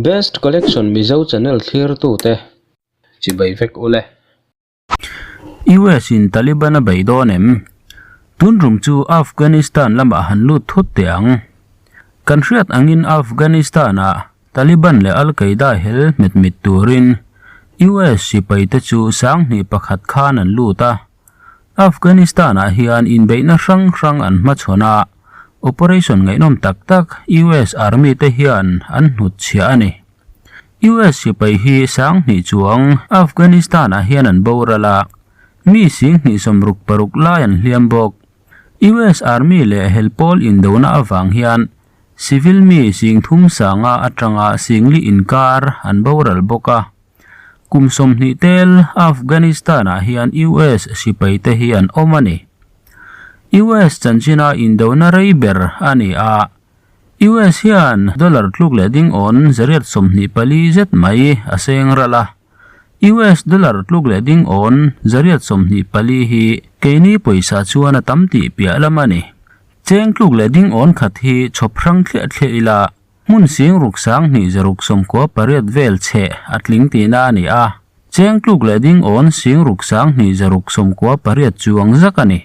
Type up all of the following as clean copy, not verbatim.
Best Collection Mizo channel thlirtute chibai vek ule. US in Taliban a bei dawn em? Tun rum chu Afghanistan lamah han lut thut teh ang. Kan hriat angin Afghanistan ah Taliban leh Al Qaeda hel hmet mit turin US sipai te chu sanghnih pakhat khan an lut a. Afghanistan-ah hian inbeihna hrang hrang an hmachhawn a, operation ngaihnawm tak tak US Army te hian an hnutchhiah a ni. US sipai hi sanghnih chuang Afghanistan-ah hian an boral a, mi singhnih sawmruk paruk lai an hliam bawk. US Army leh helpawl indona avang hian civil mi singthum sanga atanga singli inkar an boral bawk a. Kum 20 tel Afghanistan-ah hian US sipaite hi an awm a ni. US chanchina indona rei ber a ni a, US hian dollar tluk leh ding awn zariat 24 zet mai a seng ral a. US dollar tluk leh ding awn zariat 24 hi keini pawisa chuan a tam tih piah lam a ni. Cheng tluk leh ding awn khat hi chhawp hrang thliah thliah ila, Hmun sing ruk sang hnih zaruk 98 vel chhe a tling tihna a ni a, cheng tluk leh ding awn sing ruk sang hnih zaruk 98 chuang zak a ni.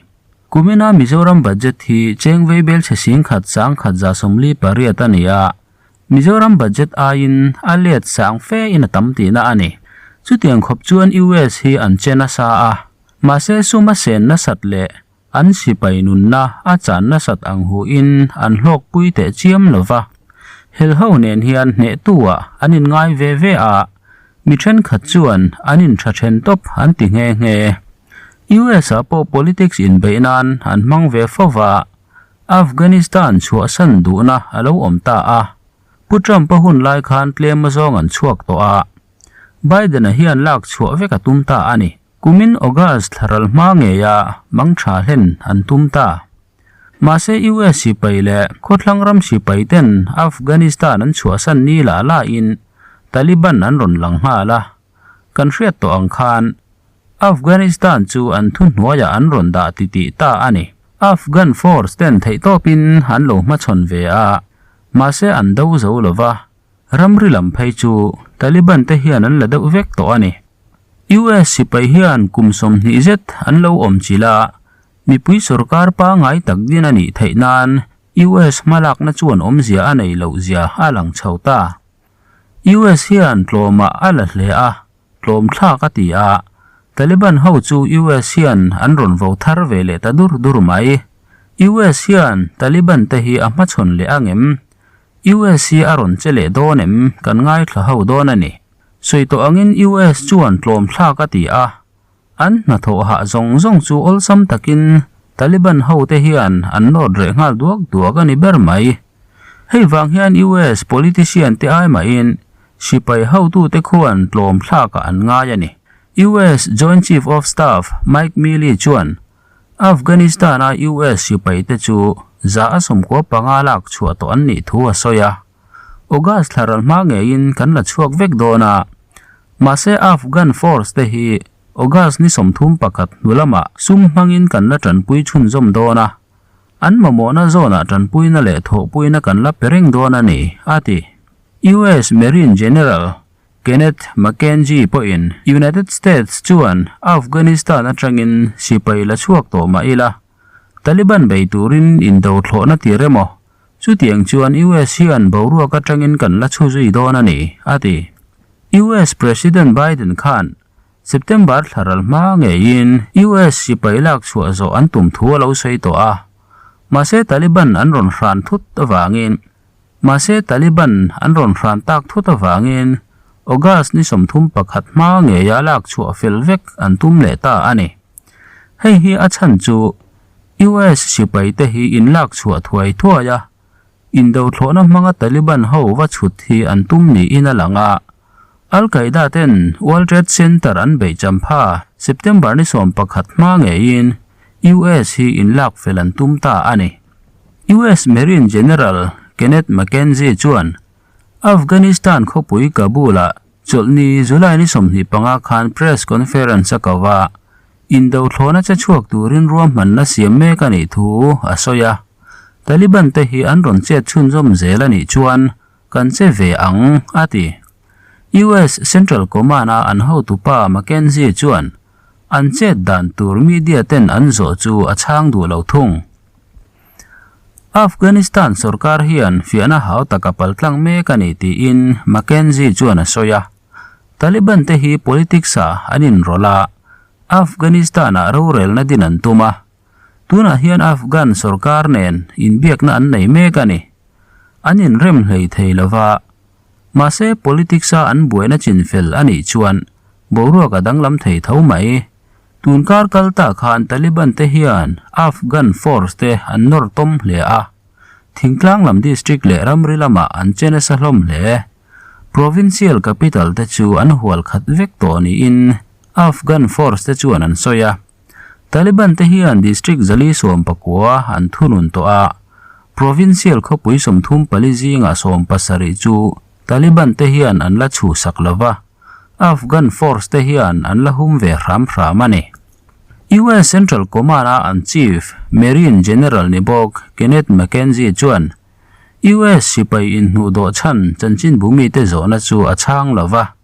Kumina Mizoram budget hi cheng vei bel chhe sing khat sang khat za 48 a ni a, Mizoram budget aiin a let sang fe in a tam tihna a ni. Chutiang khawp chuan US hi an che nasa a, mahse sum a sen nasat leh An sipai nunna a chan nasat ang huin an hlawkpui teh chiam lo va. Helho nen hian hnehtuah an inngai ve ve a, mi thenkhat chuan an intha then tawp an ti nghe nghe. US-ah pawh politics inbeih nan an hmang ve fo va, Afghanistan chhuahsan duhna a lo awm ta a. Pu Trump-a hun lai khan tlem azawng an chhuak tawh a, Biden-a hian lak chhuah vek a tum ta a ni. Kumin August thlaral hma ngeia mang tha hlen an tum ta. Mahse US sipai leh khawthlang ram sipai ten Afghanistan an chhuahsan ni lah lahin Taliban an rawn lang nghal a. Kan hriat tawh ang khan Afghanistan chu an thuhnuaiah an rawn dah titih ta a ni. Afghan force ten theihtawpin an lo hmachhawn ve a, mahse an do zo lova. Ramri lam phei chu Taliban te hian an la deuh vek tawh a ni. US sipai hian kum 20 zet an lo awm chilh a, mipui sorkar pangngai tak din a nih theih nan US hmalakna chuan awmzia a nei loh zia a lang chho ta. US hian tlawmah a la hle a, tlawm thlak a ti a, Taliban ho chu US hian an rawn vo thar ve leh ta dur dur mai. US hian Taliban te hi a hmachhawn leh angem? US hi a rawn che leh dawn em? Kan ngaithla ho dawn a ni. Sawi tawh angin US chuan tlawm thlak a ti a, an hnathawh hah zawng zawng chu awlsam takin Taliban hote hian an nawt reh nghal duak duak a ni ber mai. Hei vang hian US politician te ai mahin sipai hotute khuan tlawm thlakah an ngai a ni. US Joint Chief of Staff Mike Milley chuan Afghanistan-a US sipaite chu 95% lak chhuah tawh an nih thu a sawi a. August thla ral hma ngeiin kan la chhuak vek dawn a. Mahse Afghan force te hi August ni 31 hnu lamah sum hmangin kan la tanpui chhunzawm dawn a. An mamawhna zawnah tanpuina leh thawhpuina kan la pe reng dawn a ni, a ti. US Marine General Kenneth McKenzie pawhin United States chuan Afghanistan atangin sipai la chhuak tawh mah ila, Taliban bei turin indo thlawhna tir emaw, chutiang chuan US hian boruak atangin kan la chhu zui dawn a ni, a ti. US President Biden khan September thla ral hma ngeiin US sipai lak chhuah zawh an tum thu a lo sawi tawh a, mahse Taliban an rawn hran thut avangin Mahse Taliban an rawn hran tak thut avangin August ni 31 hma ngeia lak chhuah fel vek an tum leh ta a ni. Hei hi a chhan chu US sipai te hi in lak chhuah thuai thuai a, indo thlawhna hmanga Taliban ho va chhut hi an tum niin a lang a. Al Qaeda ten World Trade Center an beih champha September ni 11 hma ngeiin US hi in lak fel an tum ta a ni. US Marine General Kenneth McKenzie chuan Afghanistan khawpui Kabul-ah chawlhni July ni 25 khan press conference a ko a, indo thlawhna che chhuak turin ruahmanna siam mek a nih thu a sawi a. Taliban te hi an rawn chet chhunzawm zel a nih chuan. kan che ve ang, a ti. US Central Command-a an hotupa McKenzie chuan an chet dan tur media ten an zawh chu a chhang duh lo thung. Afghanistan sorkar hian fiahna hau taka paltlang mek a ni tiin McKenzie chuan a sawi a. Taliban te hi politics-ah an inrawlh a, Afghanistan-ah rorelna din an tum a. Tunah hian Afghan sorkar nen inbiakna an nei mek a ni. An inrem hlei thei lo va, mahse politics-a an buaina chinfel a nih chuan boruak a danglam thei tho mai. Tun kar kal ta khan Taliban te hian Afghan force te an nawr tawm hle a, thingtlang lam district leh ramri lamah an che nasa hlawm hle. Provincial capital te chu an hual khat vek tawh niin Afghan force te chuan an sawi a. Taliban te hian district zali 19 an thunun tawh a, provincial khawpui 34 zingah 17 chu Taliban te hian an la chhuhsak lo va, Afghan force te hian an la hum ve hram hram a ni. US Central Command a an chief, Marine General ni bawk Kenneth McKenzie chuan US sipai inhnuhdawh chhan chanchinbu mite zawhna chu a chhang lo va.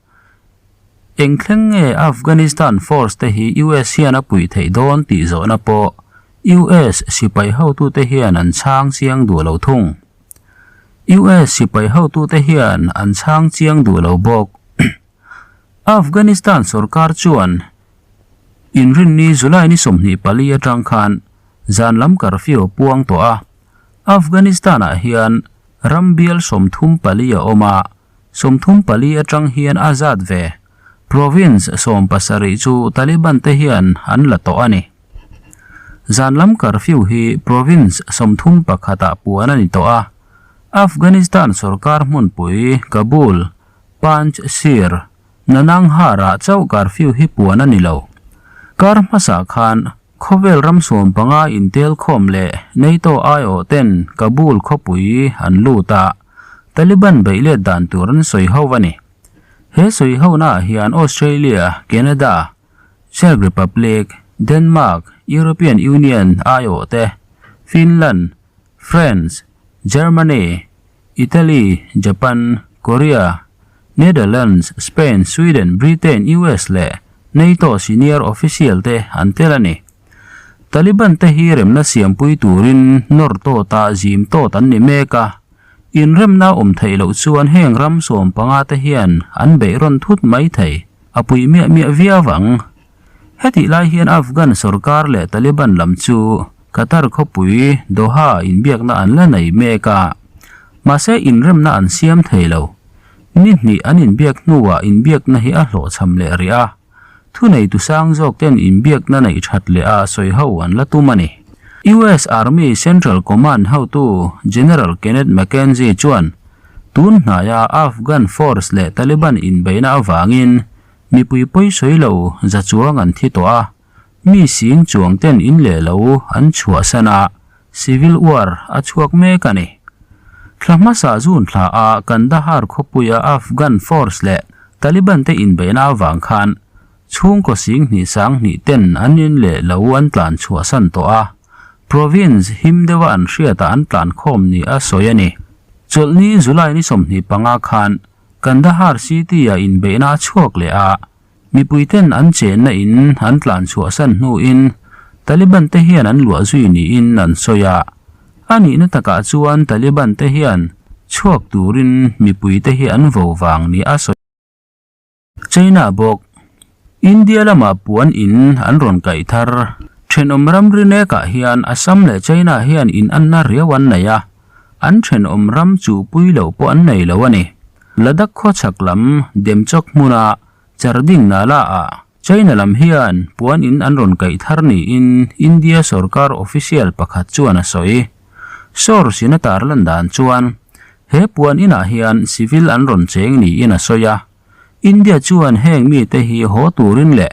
Eng thleng nge Afghanistan force te hi US hian a puih theih dawn tih zawhna pawh US sipai hotute hian an chhang chiang duh lo thung. US sipai hotute hian an chhang chiang duh lo bawk. Afghanistan sorkar chuan Inrinni July ni 24 atang khan zan lam curfew a puang tawh a. Afghanistan-ah hian ram bial 34 a awm a, 34 atang hian a zat ve. Province 17 chu Taliban te hian an la tawh a ni. Zan lam curfew hi province 31 ah puan a ni tawh a. Afghanistan sorkar hmunpui Kabul, Panjshir, Nangarhar-ah chauh curfew hi puan a ni lo. Kar hmasa khan khawvel ram 15 intel khawm leh NATO aiawh ten Kabul khawpui an lut a, Taliban beih let dan tur an sawi ho a ni. He sawi hona ah hian Australia, Canada, Czech Republic, Denmark, European Union aiawh te, Finland, France, Germany, Italy, Japan, Korea, Netherlands, Spain, Sweden, Britain, US leh NATO senior official te an tel a ni. Taliban te hi remna siampui turin nawr tawta zim tawt an ni mek a, inremna awm theih loh chuan heng ram 15 te hian an beih rawn thut mai thei, a pui miah miah viau ang. Hetih lai hian Afghan sorkar leh Taliban lam chu Qatar khawpui Doha inbiakna an la nei mek a, mahse inremna an siam thei lo. Ni hnih an inbiak hnuah inbiakna hi a hlawhchham leh rih a, thuneitu sang zawk ten inbiakna neih that leh a sawi ho an la tum a ni. US Army Central Command hotu General Kenneth McKenzie chuan tun hnaia Afghan force leh Taliban inbeihna avangin mipui pawi sawi lo za chuang an thi tawh a, mi sing chuang ten in leh lo an chhuahsan a, civil war a chhuak mek a ni. Thla hmasa zun thla a Kandahar khawpuia Afghan force leh Taliban te inbeihna avang khan chhungkaw sing hnih sang hnih ten an in leh lo an tlan chhuahsan tawh a, province him deuha an hriatah an tlan khawm ni a sawi a ni. Chawlhni July ni 25 khan Kandahar city-ah inbeihna a chhuak leh a, mipuiten an chenna in an tlan chhuahsan hnuin Taliban te hian an luah zui niin an sawi a. A nihna takah chuan Taliban te hian chhuak turin mipuite hi an vo vang ni a sawi. China bawk, India lamah puan in an rawn kaih thar. Thenawm ramri nekah hian Assam leh China hian inanna riau an nei a, an thenawm ram chu pui loh pawh an nei lo a ni. Ladakh khawchhak lam Demchok hmuna Charding Nala ah China lam hian puan in an rawn kaih thar niin India sorkar official pakhat chuan a sawi. Source in a tarlan dan chuan he puan inah hian civil an rawn cheng niin a sawi a. India chuan heng mite hi haw turin leh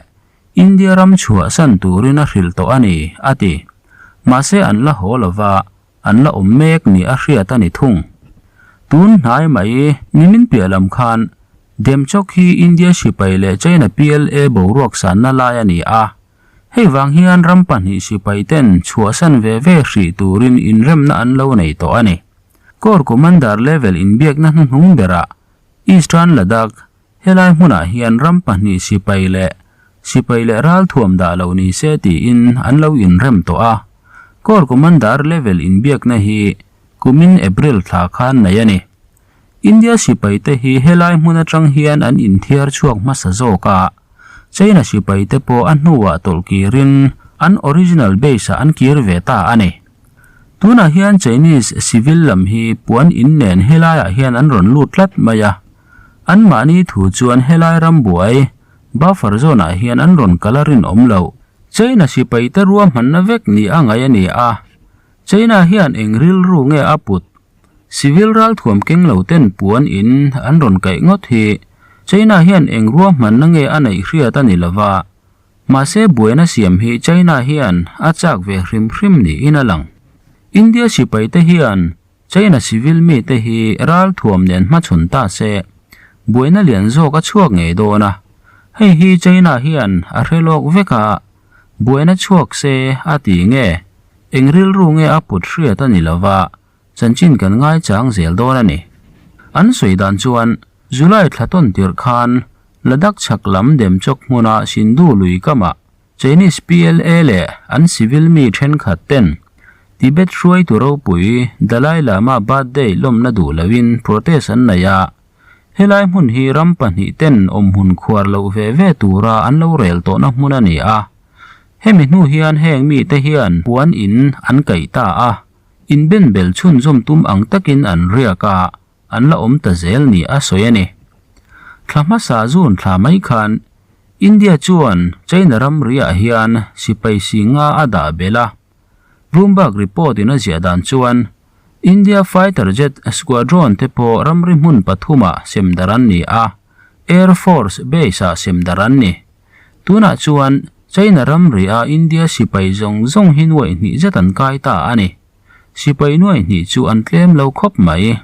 India ram chhuahsan turin a hrilh tawh a ni, a ti. Mahse an la haw lova, an la awm mek ni a hriat a ni thung. Tun hnai mai nimin piah lam khan Demchok hi India sipai leh China PLA boruak sanna lai a ni a. Hei vang hian ram pahnih sipai ten chhuahsan ve ve hrih turin inremna an lo nei tawh a ni. Corps Commander level inbiakna hnuhnung berah Eastern Ladakh helai hmunah hian ram pahnih sipai leh sipai leh ralthuam dah lo ni se tiin an lo inrem tawh a. Corps Commander level inbiakna hi kumin April thla khan nei a ni. India sipai te hi helai hmun atang hian an inthiar chhuak hmasa zawk a, China sipai te pawh a hnuah tawlh kirin an original base ah an kir ve ta a ni. Tunah hian Chinese civil lam hi puan in nen helaiah hian an rawn lut tlat mai a, anmahni thu chuan helai ram buai buffer zone ah hian an rawn kal a rinawm loh. China sipai te ruahmanna vek ni a ngaih a ni a, China hian eng rilru nge a put Civil ralthuam keng lo ten puan in an rawn kaih ngawt hi China hian eng ruahmanna nge a neih hriat a ni lova, mahse buaina siam hi China hian a chak ve hrim hrim niin a lang. India sipai te hian China civil mi te hi ralthuam nen hmachhawn ta se, buaina lian zawk a chhuak ngei dawn a, hei hi China hian a hre lawk vek a, buaina chhuak se a ti nge, eng rilru nge a put hriat a ni lova, Chanchin kan ngaichang zel dawn a ni. An sawi dan chuan July thla tawn tirh khan Ladakh chhak lam Demchok hmuna Sindhu lui kamah Chinese PLA leh an civil mi thenkhat ten Tibet hruaitu ropui Dalai Lama birthday lawmna duh loin protest an nei a, helai hmun hi ram pahnih ten awmhmun khuar loh ve ve tura an lo rel tawhna hmun a ni a. Hemi hnu hian heng mite hian puan in an kaih ta a. Inbenbel chhunzawm tum ang takin an riak a, an la awm ta zel ni a sawi a ni. Thla hmasa June thla mai khan India chuan China ramriah hian sipai si nga a dah belh a. Bloomberg report in a ziah dan chuan India fighter jet squadron te pawh ramri hmun pathumah sem darh an ni a, Air Force base ah sem darh an ni. Tunah chuan China ramri-a India sipai zawng zawng hi nuaih hnih zet an kai ta a ni. Sipai nuaih hnih chu an tlem lo khawp mai.